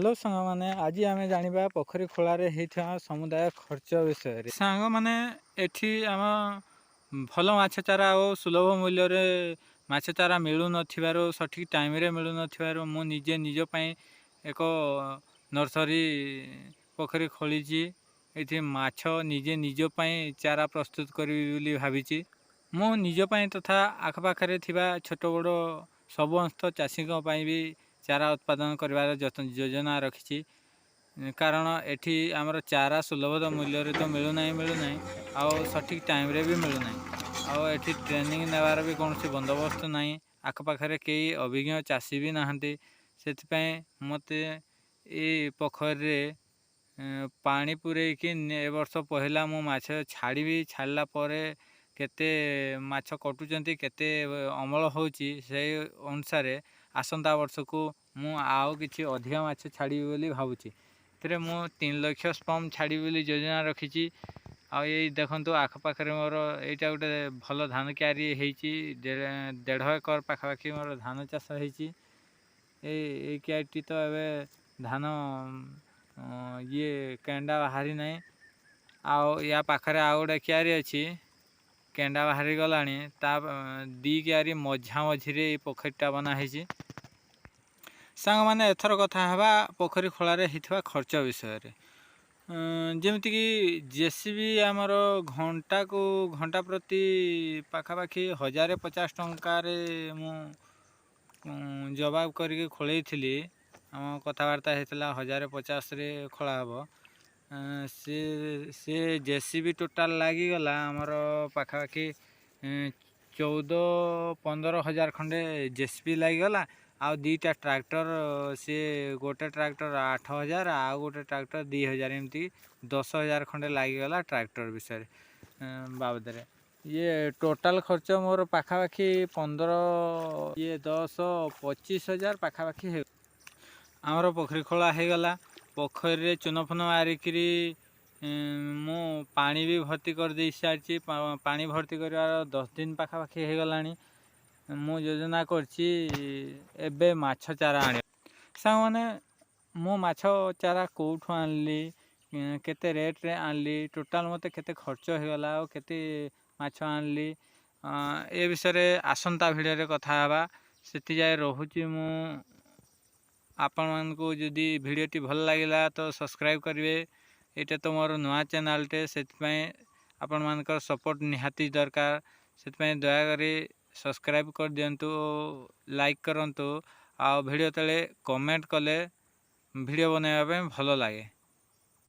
Hello ସାଙ୍ଗମାନେ, ଆଜି ଆମେ ଜାଣିବା ପୋଖରୀ ଖୋଳାରେ ହେଇଥିବା ସମୁଦାୟ ଖର୍ଚ୍ଚ ବିଷୟରେ। ସାଙ୍ଗମାନେ, ଏଠି ଆମ ଭଲ ମାଛ ଚାରା ଓ ସୁଲଭ ମୂଲ୍ୟରେ ମାଛ ଚାରା ମିଳୁନଥିବାରୁ, ସଠିକ୍ ଟାଇମ୍ରେ ମିଳୁନଥିବାରୁ ମୁଁ ନିଜେ ନିଜ ପାଇଁ ଏକ ନର୍ସରୀ ପୋଖରୀ ଖୋଳିଛି। ଏଠି ମାଛ ନିଜେ ନିଜ ପାଇଁ ଚାରା ପ୍ରସ୍ତୁତ କରିବି ବୋଲି ଭାବିଛି। ମୁଁ ନିଜ ପାଇଁ ତଥା ଆଖପାଖରେ ଥିବା ଛୋଟ ବଡ଼ ସମସ୍ତ ଚାଷୀଙ୍କ ପାଇଁ ବି ଚାରା ଉତ୍ପାଦନ କରିବାର ଯୋଜନା ରଖିଛି। କାରଣ ଏଠି ଆମର ଚାରା ସୁଲଭ ମୂଲ୍ୟରେ ତ ମିଳୁନାହିଁ ମିଳୁନାହିଁ, ଆଉ ସଠିକ୍ ଟାଇମ୍ରେ ବି ମିଳୁନାହିଁ। ଆଉ ଏଠି ଟ୍ରେନିଂ ନେବାର ବି କୌଣସି ବନ୍ଦୋବସ୍ତ ନାହିଁ। ଆଖପାଖରେ କେହି ଅଭିଜ୍ଞ ଚାଷୀ ବି ନାହାନ୍ତି। ସେଥିପାଇଁ ମୋତେ ଏଇ ପୋଖରୀରେ ପାଣି ପୂରେଇକି ଏ ବର୍ଷ ପହିଲା ମୁଁ ମାଛ ଛାଡ଼ିବି। ଛାଡ଼ିଲା ପରେ କେତେ ମାଛ କଟୁଛନ୍ତି, କେତେ ଅମଳ ହେଉଛି, ସେଇ ଅନୁସାରେ ଆସନ୍ତା ବର୍ଷକୁ ମୁଁ ଆଉ କିଛି ଅଧିକା ମାଛ ଛାଡ଼ିବି ବୋଲି ଭାବୁଛି। ଏଥିରେ ମୁଁ 3 ଲକ୍ଷ ସ୍ପର୍ମ ଛାଡ଼ିବି ବୋଲି ଯୋଜନା ରଖିଛି। ଆଉ ଏଇ ଦେଖନ୍ତୁ, ଆଖପାଖରେ ମୋର ଏଇଟା ଗୋଟେ ଭଲ ଧାନ କିଆରି ହେଇଛି। 1.5 ଏକର ପାଖାପାଖି ମୋର ଧାନ ଚାଷ ହେଇଛି। ଏଇ କିଆରିଟି ତ ଏବେ ଧାନ ଇଏ କେଣ୍ଡା ବାହାରି ନାହିଁ। ଆଉ ୟା ପାଖରେ ଆଉ ଗୋଟେ କିଆରି ଅଛି, କେଣ୍ଡା ବାହାରି ଗଲାଣି। ତା ଦି କିଆରି ମଝା ମଝିରେ ଏଇ ପୋଖରୀଟା ବନା ହେଇଛି। ସାଙ୍ଗମାନେ, ଏଥର କଥା ହେବା ପୋଖରୀ ଖୋଳାରେ ହେଇଥିବା ଖର୍ଚ୍ଚ ବିଷୟରେ। ଯେମିତିକି ଜେସିବି ଆମର ଘଣ୍ଟାକୁ ଘଣ୍ଟା ପ୍ରତି ପାଖାପାଖି 1050 ଟଙ୍କାରେ ମୁଁ ଜବାବ କରିକି ଖୋଳେଇଥିଲି। ଆମ କଥାବାର୍ତ୍ତା ହେଇଥିଲା, 1050ରେ ଖୋଳା ହେବ। ସେ ଜେସିବି ଟୋଟାଲ୍ ଲାଗିଗଲା ଆମର ପାଖାପାଖି 14-15 ହଜାର ଖଣ୍ଡେ ଜେସିବି ଲାଗିଗଲା। ଆଉ ଦୁଇଟା ଟ୍ରାକ୍ଟର, ସିଏ ଗୋଟେ ଟ୍ରାକ୍ଟର 8000, ଆଉ ଗୋଟେ ଟ୍ରାକ୍ଟର 2000, ଏମିତି 10,000 ଖଣ୍ଡେ ଲାଗିଗଲା ଟ୍ରାକ୍ଟର ବିଷୟରେ ବାବଦରେ। ଇଏ ଟୋଟାଲ୍ ଖର୍ଚ୍ଚ ମୋର ପାଖାପାଖି 15, ଇଏ 10, 25 ହଜାର ପାଖାପାଖି ହେଇ ଆମର ପୋଖରୀ ଖୋଳା ହେଇଗଲା। ପୋଖରୀରେ ଚୂନ ଫୁନ ମାରିକିରି ମୁଁ ପାଣି ବି ଭର୍ତ୍ତି କରିଦେଇ ସାରିଛି। ପାଣି ଭର୍ତ୍ତି କରିବାର 10 ଦିନ ପାଖାପାଖି ହେଇଗଲାଣି। ମୁଁ ଯୋଜନା କରିଛି ଏବେ ମାଛ ଚାରା ଆଣିବା। ସାଙ୍ଗମାନେ, ମୁଁ ମାଛ ଚାରା କେଉଁଠୁ ଆଣିଲି, କେତେ ରେଟ୍ରେ ଆଣିଲି, ଟୋଟାଲ୍ ମୋତେ କେତେ ଖର୍ଚ୍ଚ ହେଇଗଲା ଆଉ କେତେ ମାଛ ଆଣିଲି, ଏ ବିଷୟରେ ଆସନ୍ତା ଭିଡ଼ିଓରେ କଥା ହେବା। ସେଥିଯାଏ ରହୁଛି ମୁଁ। ଆପଣମାନଙ୍କୁ ଯଦି ଭିଡ଼ିଓଟି ଭଲ ଲାଗିଲା ତ ସବସ୍କ୍ରାଇବ୍ କରିବେ। ଏଇଟା ତ ମୋର ନୂଆ ଚ୍ୟାନେଲ୍ଟେ, ସେଥିପାଇଁ ଆପଣମାନଙ୍କର ସପୋର୍ଟ ନିହାତି ଦରକାର। ସେଥିପାଇଁ ଦୟାକରି ସବସ୍କ୍ରାଇବ୍ କରିଦିଅନ୍ତୁ, ଲାଇକ୍ କରନ୍ତୁ ଆଉ ଭିଡ଼ିଓ ତଳେ କମେଣ୍ଟ କଲେ ଭିଡ଼ିଓ ବନାଇବା ପାଇଁ ଭଲ ଲାଗେ।